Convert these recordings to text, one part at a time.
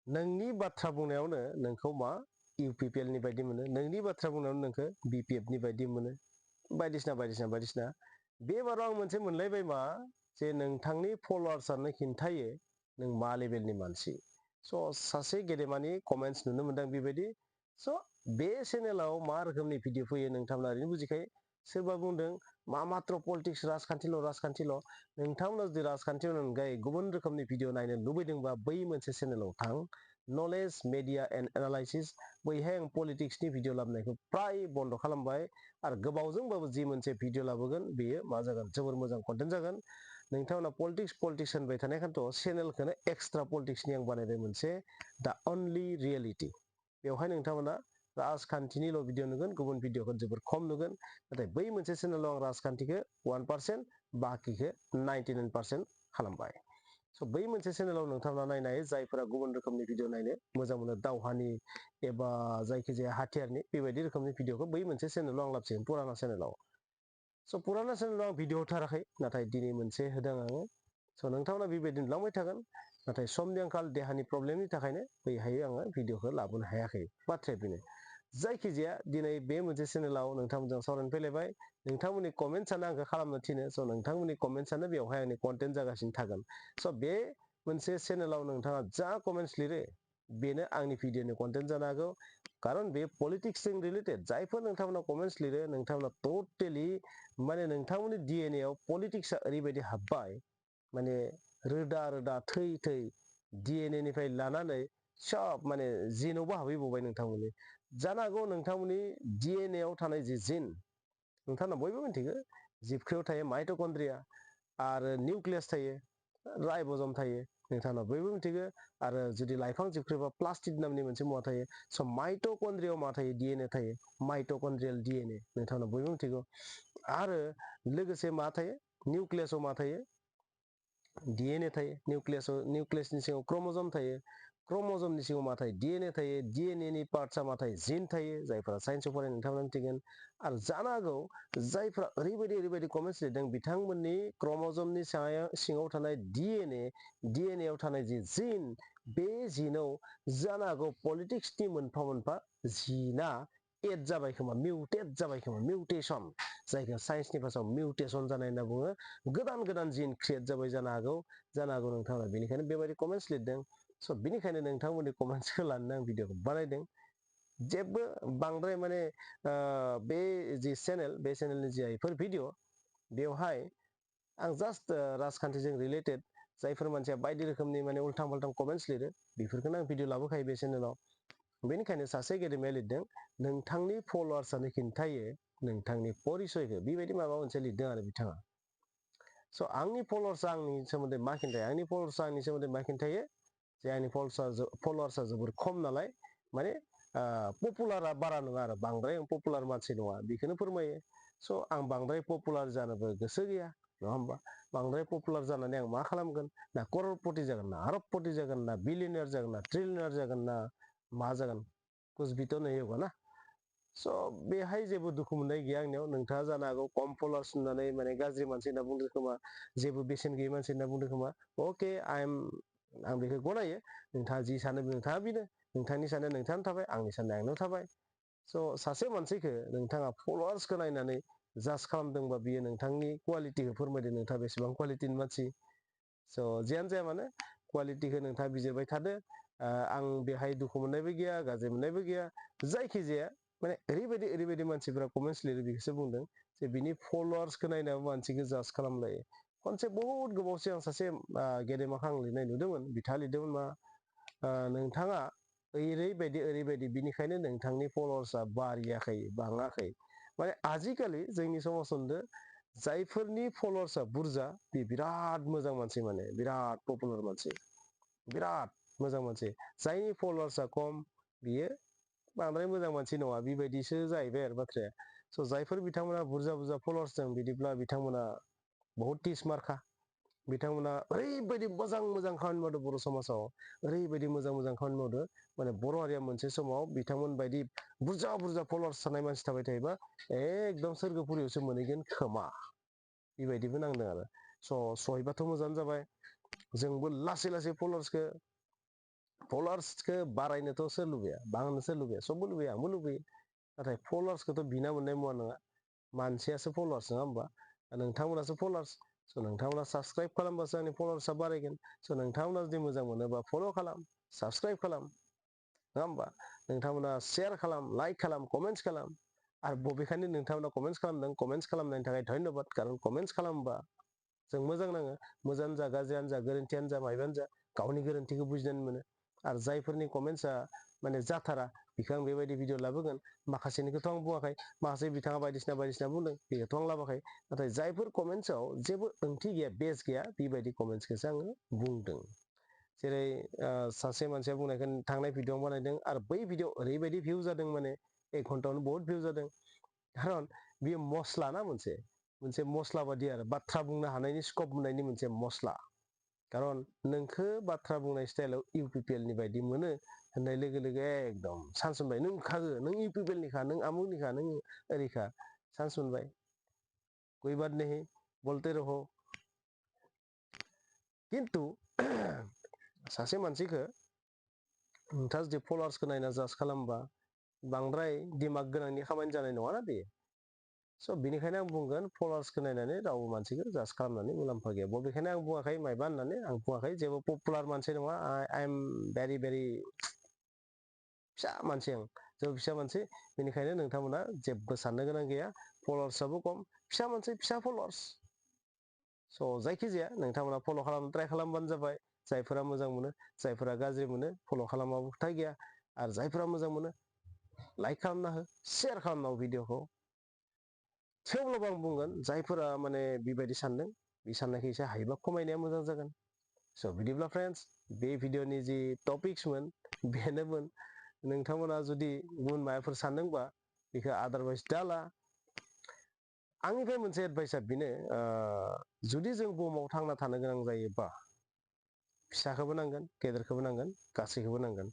नोंनि बाथ्रा बुंनायावनो नोंखौ मा इउपिपिएल नि बायदि मोनो, नोंनि बाथ्रा बुंनायावनो नोंखौ बिपिएफ नि बायदि मोनो, बायदिसिना बायदिसिना बायदिसिना। बे बाराव आं मोनसे मोनलायबाय मा जे नोंथांनि फलोवार्सआनो खिन्थायो नों मा लेभेलनि मानसि। स' सासे गेदेमानि कमेन्ट्स नुनो मोनदों बेबायदि। स' बे चेनेलाव मा रोखोमनि भिडिअ फैयो नोंथांमोना ओरैनो बुजिखायो। सोरबा बुंदों मा मात्र पलिटिक्स राजखान्थिल'। नोंथांमोना जुदि राजखान्थिनि अनगायै गुबुन रोखोमनि भिडिअ नायनो लुबैदोंबा बै मोनसे चेनेलाव थां, नलेज मिडिया एन्ड एनालाइसिस। बैहाय आं पलिटिक्सनि भिडिअ लाबोनायखौ फ्राय बन्द' खालामबाय आरो गोबावजोंबाबो जि मोनसे भिडिअ लाबोगोन बेयो मा जागोन, जोबोर मोजां कन्टेन्ट जागोन। नोंथांमोना पलिटिक्स होनबाय थानायखायनोथ' चेनेलखौनो एक्सट्रा पलिटिक्सनि आं बानायबाय मोनसे, दा अनलि रियेलिटि। बेवहाय नोंथांमोना राजखान्थिनिल' भिडिअ नुगोन, गुबुन भिडिअखौ जोबोर खम नुगोन। नाथाय बै मोनसे चेनेलाव आं राजखान्थिखौ 1%, बाखिखौ 99% खालामबाय। स' बै मोनसे चेनेलाव नोंथांमोना नायनो हायो जायफोरा गुबुन रोखोमनि भिडिअ नायनो मोजां मोनो, दावहानि एबा जायखिजाया हाथियारनि बेबायदि रोखोमनि भिडिअखौ बै मोनसे चेनेलाव आं लाबोसिगोन, पुराना चेनेलाव। स' पुराना चेनेलाव आं भिडिअ होथाराखै, नाथाय दिनै मोनसे होदों आङो। स' नोंथांमोना बेबायदि नुलांबाय थागोन। नाथाय समनि आंखाल, देहानि प्रब्लेमनि थाखायनो बैहाय आङो भिडिअखौ लाबोनो हायाखै। बाथ्राया बेनो। जायखिजाया दिनै बे मोनसे चेनेलाव नोंथांमोनजों सावरायनो फैलायबाय। नोंथांमोननि कमेन्ट्सआनो आंखौ खालामनो थिनो। स' नोंथांमोननि कमेन्ट्सआनो बेवहाय आंनि कन्टेन्ट जागासिनो थागोन। स' बे मोनसे चेनेलाव नोंथाङा जा कमेन्ट्स लिरो बेनो आंनि भिडिअनि कन्टेन्ट जानो हागौ। खारन बे पलिटिक्सजों रिलेटेड जायफोर नोंथांमोना कमेन्ट्स लिरो, नोंथांमोना टटेलि माने नोंथांमोननि डिएनएआव पलिटिक्सआ ओरैबायदि हाब्बाय, माने रोदा रोदा थै थै डिएनए निफ्राय लानानै सब माने जिनावबो हाबहैबावबाय नोंथांमोननि। जानो हागौ नोंथांमोननि डिएनएआव थानाय जि जिन, नोंथांमोना बयबो मिथिगौ जिबख्रियाव थायो माइटकन्ड्रिया आरो निउक्लियास थायो, राइबोसोम थायो, नोंथांमोना बयबो मिथिगौ। आरो जुदि लाइफां जिबख्रिबा प्लास्टिड नामनि मोनसे मुवा थायो। स' माइटकन्ड्रियायाव मा थायो, डिएनए थायो, माइटकन्ड्रियेल डिएनए नोंथांमोना बयबो मिथिगौ। आरो लोगोसे मा थायो, निउक्लियासआव मा थायो, डिएनए थायो। निउक्लियासनि सिङाव क्रोमोजोम थायो, क्रोमोजोमनि सिङाव मा थायो, डिएनए थायो। डिएनए नि पार्टसा मा थायो, जिन थायो। जायफोरा साइन्सआव फरायो नोंथांमोना मिथिगोन। आरो जानो हागौ जायफ्रा ओरैबायदि कमेन्ट्स लिरदों बिथांमोननि क्रोमोजोमनि सिङाव थानाय डिएनएआव थानाय जि जिन, बे जिनाव जानो हागौ पलिटिक्सनि मोनफा मोनफा जिना एड जाबाय खोमा, मिउटेट जाबाय खोमा, मिउटेसन, जायखौ साइन्सनि भाषायाव मिउटेसन जानाय होनना बुङो। गोदान गोदान जिन क्रियेट जाबाय जानो हागौ नोंथाङा बेनिखायनो बेबायदि कमेन्ट्स लिरदों। स' बिनिखायनो नोंथांमोननि कमेन्ट्सखौ लानानै आं भिडिअखौ बानायदों। जेबो बांद्राय माने बे जि चेनेल, बे चेनेलनि जिफोर भिडिअ, बेवहाय आं जास्ट राजखान्थिजों रिलेटेड जायफोर मानसिया बायदि रोखोमनि माने उल्थां फाल्थां कमेन्ट्स लिरो बेफोरखौनो आं भिडिअ लाबोखायो बे चेनेलाव। बेनिखायनो सासे गेदेमाया लिरदों, नोंथांनि फलोवार्सआनो खिन्थायो नोंथांनि परिसयखौ, बेबायदि माबा मोनसे लिरदों आरो बिथाङा। स' आंनि फलोवार्सआ आंनि सोमोन्दै मा खिन्थायो, आंनि फलोवार्सआ आंनि सोमोन्दै मा खिन्थायो जे आंनि फलोवार्सआ जोबोर खम नालाय, माने पपुलारा बारा नङा आरो, बांद्राय पपुलार मानसि नङा, बेखौनो फोरमायो। स' आं बांद्राय पपुलार जानोबो गोसो गैया, नङा होमबा? बांद्राय पपुलार जानानै आं मा खालामगोन, ना कररपति जागोन, ना आरबपति जागोन, ना बिलियनार जागोन, ना ट्रिलियनार जागोन, ना मा जागोन, कुछ भी तो नहीं होगा ना। स' बेहाय जेबो दुखु मोननाय गैया आंनियाव। नोंथाङा जानो हागौ कम फलोवार्स नुनानै माने गाज्रि मानसि होनना बुंदों खोमा, जेबो बेसेन गैयै मानसि होनना बुंदों खोमा। अके, आं बेखौ गनायो। नोंथाङा जि सानो नोंथाङा बेनो, नोंथांनि साननाया नोंथाङानो थाबाय, आंनि साननाया आंनाव थाबाय। स' सासे मानसिखौ नोंथाङा फलोवार्सखौ नायनानै जाज खालामदोंबा बियो नोंथांनि कुवालिटिखौ फोरमायदों, नोंथाङा बेसेबां कुवालिटिनि मानसि। स' जियानो जाया मानो कुवालिटिखौ नोंथाङा बिजिरबाय थादो। आं बेहाय दुखु मोननायबो गैया, गाज्रि मोननायबो गैया। जायखिजाया माने ओरैबायदि मानसिफोरा कमेन्ट्स लिरो, बेखौसो बुंदों जे बिनि फलोवार्सखौ नायनानै मानसिखौ जाज खालामलायो। खनसे बहुद गोबाव सिगां सासे गेदेमाखौ आं लिरनाय नुदोंमोन, बिथाङा लिरदोंमोन मा, नोंथाङा ओरैबायदि बिनिखायनो नोंथांनि फलोवार्सआ बारियाखै, बाङाखै। माने आजिखालि जोंनि समाजाव जायफोरनि फलोवार्सआ बुरजा बे बिराद मोजां मानसि, माने बिराद पपुलार मानसि, बिराद मोजां मानसि। जायनि फलोवार्सआ खम बियो बांद्राय मोजां मानसि नङा, बेबायदिसो जाहैबाय आरो बाथ्राया। स' जायफोर बिथांमोना बुरजा फलोवार्स दं, बिदिब्ला बिथांमोना बहुत टिसमार्का। बिथांमोना ओरैबायदि मोजां खामानि मावदों बर' समाजाव, ओरैबायदि मोजां खामानि मावदों, माने बर' हारिया मोनसे समाव बिथांमोन बायदि बुरजा फलोवार्स थानाय मानसि थाबाय थायोबा एकदम सोरगोपुरियावसो मोनहैगोन खोमा, बेबायदिबो नांदों आरो। स' सहैबाथ' मोजाङानो जाबाय। जोंबो लासै फलोवार्सखौ फलोवार्सखौ बारायनोथ' सोर लुबैया, बांनोसो लुबैया, सबबो लुबैया, आंबो लुबैयो। नाथाय फलोवार्सखौथ' बिना मोननाय मुवा नङा, मानसियासो फलोवार्स नङा होमबा? नोंथांमोनासो फलोवार्स। स' नोंथांमोना साबसक्राइब खालामबासो आंनि फलोवार्सआ बारायगोन। स' नोंथांमोना जुदि मोजां मोनोबा फल' खालाम, साबसक्राइब खालाम, नङा होमबा? नोंथांमोना शेयार खालाम, लाइक खालाम, कमेन्ट्स खालाम। आरो बबेखानि नोंथांमोना कमेन्ट्स खालामदों, कमेन्ट्स खालामनायनि थाखाय धन्यबाद। खारन कमेन्ट्स खालामबा जों मोजां नाङो, मोजाङानो जा, गाज्रियानो जा, गोरोन्थियानो जा, मायबानो जा, गावनि गोरोन्थिखौ बुजिनानै मोनो। आरो जायफोरनि कमेन्ट्सआ माने जाथारा, बेखौ आं बेबायदि भिडिअ लाबोगोन। माखासेनिखौथ' आं बुङाखै, माखासे बिथाङा बायदिसिना बुंदों, बेखौथ' आं लाबोआखै। नाथाय जायफोर कमेन्ट्सआव जेबो ओंथि गैया, बेस गैया, बेबायदि कमेन्ट्सखौसो आङो बुंदों। जेरै सासे मानसिया बुंनायखौ थांनाय भिडिअ बानायदों आरो बै भिडिअ ओरैबायदि भिउ जादों, माने 1 घन्टायावनो बहुत भिउ जादों। खारन बेयो मस्ला ना, मोनसे मस्ला बादि आरो बाथ्रा बुंनो हानायनि स्कप मोननायनि मोनसे मस्ला। खारन नोंखौ बाथ्रा बुंनाय स्टाइलाव इउपिपिएलनि बायदि मोनो होननाय लोगो लोगो एकदम चान्स मोनबाय। नों खागो, नों इउपिपिएलनिखा, नों आमुकनिखा, नों ओरैखा, चान्स मोनबाय। कोई बात नहीं, बोलते रहो। खिन्थु सासे मानसिखौ नोंथाङा जुदि फलोवार्सखौ नायना जाज खालामबा बांद्राय दिमाग गोनांनि खामानि जानाय नङाना बे। स' बेनिखायनो आं बुंगोन, फलोवार्सखौ नायनानै रावबो मानसिखौ जाज खालामनानै मुलाम्फा गैया। बबेखायनो आं बुङाखै मायबा होननानै, आं बुङाखै जेबो पपुलार मानसि नङा। आइ एम भेरि फिसा मानसि, आं जोबोद फिसा मानसि। बेनिखायनो नोंथांमोना जेबो साननो गोनां गैया। फलोवार्सआबो खम, फिसा मानसि, फिसा फलोवार्स। स' जायखिजाया नोंथांमोना फल' खालामनो ट्राय खालामबानो जाबाय। जायफोरा मोजां मोनो, जायफोरा गाज्रि मोनो, फल' खालामाबो खोथा गैया। आरो जायफोरा मोजां मोनो, लाइक खालामना हो, शेयार खालामना हो भिडिअखौ। थेवब्लाबो आं बुंगोन, जायफोरा माने बेबायदि सानदों, बे साननायखौ एसे हायोबा खमायनाया मोजां जागोन। स' बिदिब्ला फ्रेन्ड्स, बे भिडिअनि जि टपिक्समोन बेनोमोन। नोंथांमोना जुदि गुबुन माबाफोर सानदोंबा बेखौ आदारवाइस दाला। आंनिफ्राय मोनसे एडभाइसआ बेनो, जुदि जों बुहुमाव थांना थानो गोनां जायोबा फिसाखौबो नांगोन, गेदेरखौबो नांगोन, गासैखौबो नांगोन।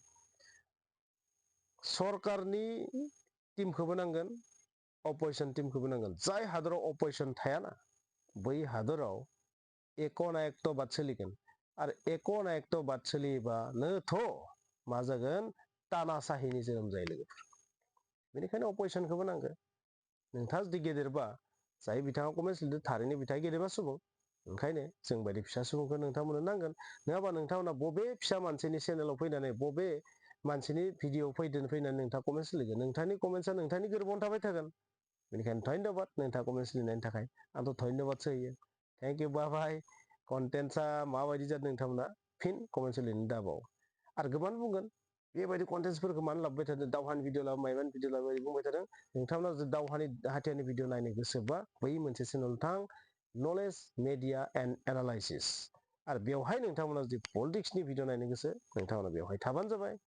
सरकारनि टिमखौबो नांगोन, अपोजिसन टिमखौबो नांगोन। जाय हादराव अपोजिसन थायाना, बै हादराव एक ना एक तो बात सोलिगोन। आरो एक ना एक तो बात सोलियोबानोथ' मा जागोन, तानाशाहिनि जोनोम जायो लोगोफोर। बेनिखायनो अपोजिसनखौबो नांगोन। नोंथाङा जुदि गेदेरबा, जाय बिथाङा कमेन्ट्स लिरदों, थारैनो बिथाङा गेदेमा सुबुं। ओंखायनो जों बायदि फिसा सुबुंखौ नोंथांमोननो नांगोन। नङाबा नोंथांमोना बबे फिसा मानसिनि चेनेलाव फैनानै, बबे मानसिनि भिडिअ फैनानै नोंथाङा कमेन्ट्स लिरगोन? नोंथांनि कमेन्ट्सआ नोंथांनि गोरबोआवनो थाबाय थागोन। बेनिखायनो धन्यबाद नोंथाङा कमेन्ट्स लिरनायनि थाखाय। आंथ' धन्यबादसो होयो। थेंक इउ, बाय बाय। कन्टेन्ट्सआ माबायदि जादों नोंथांमोना फिन कमेन्ट्स लिरनो दाबाव। आरो गोबां बुंगोन, बेबायदि कन्टेन्ट्सफोरखौ मानो लाबोबाय थादों, दावहानि भिडिअ लाबो, माइबानि भिडिअ लाबो बुंबाय थादों। नोंथांमोना जुदि दावहानि हाथियारनि भिडिअ नायनो गोसोबा बै मोनसे चेनेल थां, नलेज मेडिया एन्ड एनालाइसिस। आरो बेवहाय नोंथांमोना जुदि पलिटिक्सनि भिडिअ नायनो गोसो, नोंथांमोना बेवहाय थाबानो जाबाय।